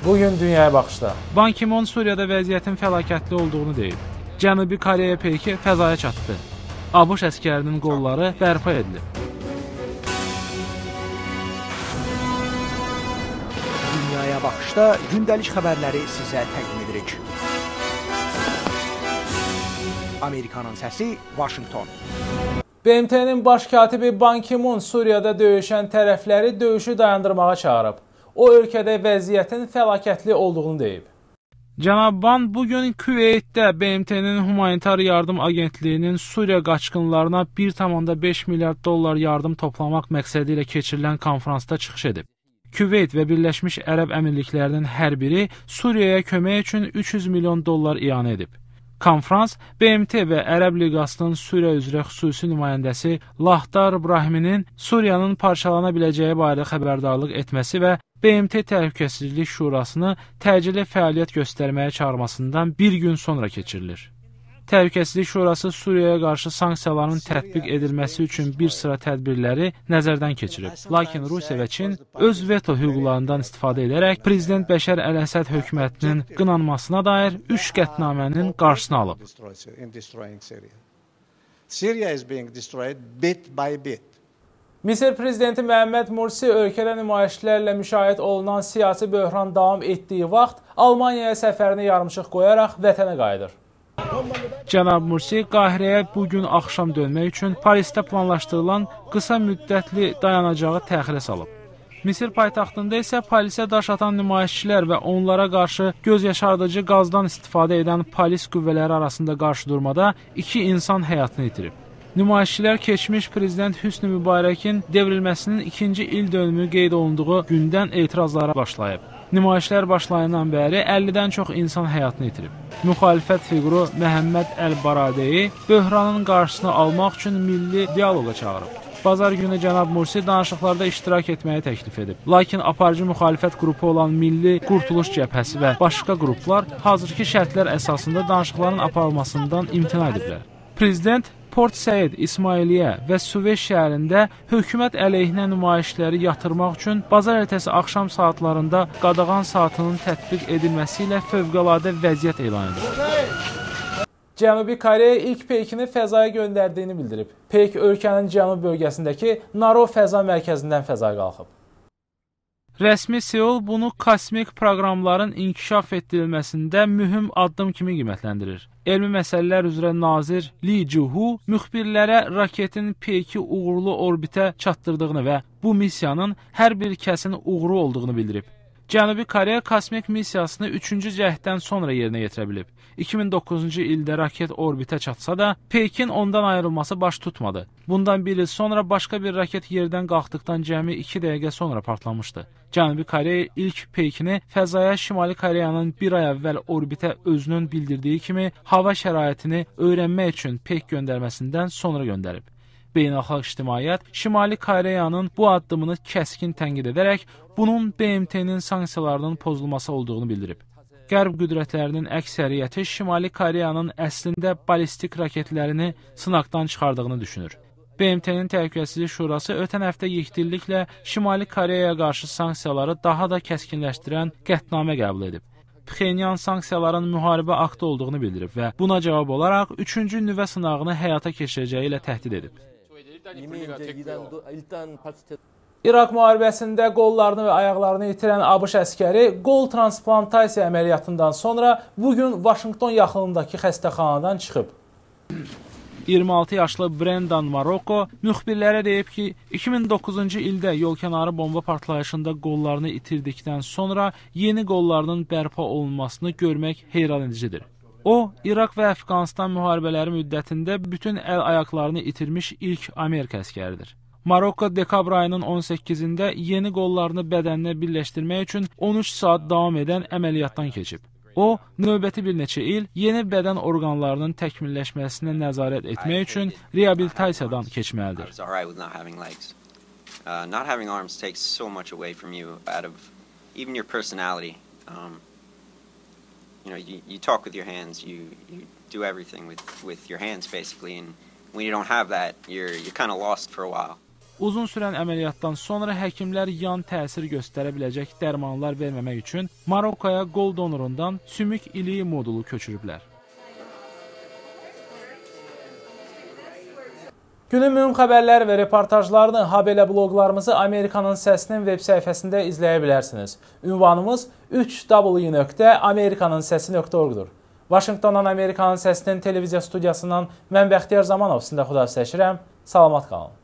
Bugün Dünyaya Baxışda. Ban Ki-moon Suriyada vəziyyətin fəlakətli olduğunu deyib. Cənubi Koreya peyki fəzaya çatdı. ABŞ əskərinin qolları bərpa edilib. Dünyaya Baxışda gündəlik xəbərləri sizə təqdim edirik. Amerikanın səsi, Vaşinqton. BMT-nin baş katibi Ban Ki-moon Suriyada döyüşən tərəfləri döyüşü dayandırmağa çağırıb. O, ölkədə vəziyyətin fəlakətli olduğunu deyib. Cənab Ban bugün Küveytdə BMT-nin Humanitar Yardım Agentliyinin Suriya qaçqınlarına 1,5 milyard dollar yardım toplamaq məqsədi ilə keçirilən konfransda çıxış edib. Küveyt və Birləşmiş Ərəb Əmirliklərinin hər biri Suriyaya kömək üçün 300 milyon dollar ianə edib. Konfrans BMT və Ərəb Liqasının Suriya üzrə xüsusi nümayəndəsi Lahdar Brahiminin Suriyanın parçalana biləcəyi barədə xəbərdarlıq etməsi və BMT Təhlükəsizlik Şurasını təcili fəaliyyət göstərməyə çağırmasından bir gün sonra keçirilir. Təhlükəsizlik Şurası Suriyaya qarşı sanksiyaların tətbiq edilməsi üçün bir sıra tədbirləri nəzərdən keçirib. Lakin Rusiya və Çin öz veto hüquqlarından istifadə edərək Prezident Bəşər Əl-Əsəd hökumətinin qınanmasına dair 3 qətnamənin qarşısını alıb. Misir prezidenti Məhəmməd Mursi ölkədə nümayişlərlə müşayiət olunan siyasi böhran davam etdiyi vaxt Almaniyaya səfərini yarımçıq qoyaraq vətənə qayıdır. Cənab Mursi Qahirəyə bugün axşam dönmək üçün Parisdə planlaşdırılan qısa müddətli dayanacağı təxirə salıb. Misir paytaxtında isə polisə daş atan nümayişçilər və onlara qarşı göz yaşardıcı qazdan istifadə edən polis qüvvələri arasında qarşıdurmada 2 insan həyatını itirib. Nümayişçilər keçmiş prezident Hüsnü Mübarəkin devrilməsinin 2-ci il dönümü qeyd olunduğu gündən etirazlara başlayıb. Nümayişlər başlayandan bəri 50-dən çox insan həyatını itirib. Müxalifət fiquru Məhəmməd Əl-Baradei böhranın qarşısını almaq üçün milli dialoqa çağırıb. Bazar günü cənab Mursi danışıqlarda iştirak etməyi təklif edib. Lakin aparıcı müxalifət qrupu olan Milli Qurtuluş Cəbhəsi və başqa qruplar hazırki şərtlər əsasında danışıqların aparılmasından imtina ediblər. Prezident Port Said, İsmailiyyə və Süveyş şəhərində hökumət əleyhinə nümayişləri yatırmaq üçün bazar ertəsi axşam saatlarında qadağan saatının tətbiq edilməsi ilə fövqəladə vəziyyət elan edib. Cənubi Koreya ilk peykini fəzaya göndərdiyini bildirib. Peyk ölkənin cənub bölgəsindəki Naro fəza mərkəzindən fəzaya qalxıb. Rəsmi Seul bunu kosmik proqramların inkişaf etdirilməsində mühüm addım kimi qiymətləndirir. Elmi məsələlər üzrə nazir Lee Ju-hu müxbirlərə raketin peyki uğurlu orbitə çatdırdığını və bu missiyanın hər bir kəsin uğuru olduğunu bildirib. Cənubi Koreya kosmik missiyasını 3-cü cəhddən sonra yerinə yetirə bilib. 2009-cu ildə raket orbitə çatsa da, peykin ondan ayrılması baş tutmadı. Bundan bir il sonra başqa bir raket yerdən qalxdıqdan cəmi 2 dəqiqə sonra partlamışdı. Cənubi Koreya ilk peykini fəzaya Şimali Koreyanın bir ay əvvəl orbitə özünün bildirdiyi kimi hava şəraitini öyrənmək üçün peyk göndərməsindən sonra göndərib. Beynəlxalq ictimaiyyət Şimali Koreyanın bu addımını kəskin tənqid edərək bunun BMT-nin sanksiyalarının pozulması olduğunu bildirib. Qərb qüdrətlərinin əksəriyyəti Şimali Koreyanın əslində ballistik raketlərini sınaqdan çıxardığını düşünür. BMT-nin Təhlükəsizlik Şurası ötən həftə yekdilliklə Şimali Koreyaya qarşı sanksiyaları daha da kəskinləşdirən qətnamə qəbul edib. Pxenyan sanksiyaların müharibə aktı olduğunu bildirib və buna cavab olaraq 3-cü nüvə sınağını həyata keçirəcəyi ilə təhdid edib. İraq müharibəsində qollarını və ayaqlarını itirən ABŞ əskəri qol transplantasiya əməliyyatından sonra bugün Vaşinqton yaxınlığındakı xəstəxanadan çıxıb. 26 yaşlı Brendan Maroko müxbirlərə deyib ki, 2009-cu ildə yolkənarı bomba partlayışında qollarını itirdikdən sonra yeni qollarının bərpa olunmasını görmək heyranedicidir. O, İraq və Əfqanistan müharibələri müddətində bütün əl-ayaqlarını itirmiş ilk Amerika əskəridir. Marokko dekabr ayının 18-də yeni qollarını bədəninə birləşdirmək üçün 13 saat davam edən əməliyyatdan keçib. O, növbəti bir neçə il yeni bədən orqanlarının təkmilləşməsinə nəzarət etmək üçün reabilitasiyadan keçməlidir. You talk with your hands, you do everything with your hands basically, and when you don't have that, you're kind of lost for a while. Uzun sürən əməliyyatdan sonra həkimlər yan təsir göstərə biləcək dərmanlar verməmək üçün Marokkoya qol donorundan sümük iliyi modulu köçürüblər. Günün mühüm xəbərləri və reportajlarını, habelə bloqlarımızı Amerikanın Səsinin web səhifəsində izləyə bilərsiniz. Ünvanımız 3w.amerikanınsəsi.org-dur. Vaşinqtondan Amerikanın Səsinin televiziya studiyasından mən Bəxtiyar Zamanov sizinlə xudahafizləşirəm. Salamat qalın.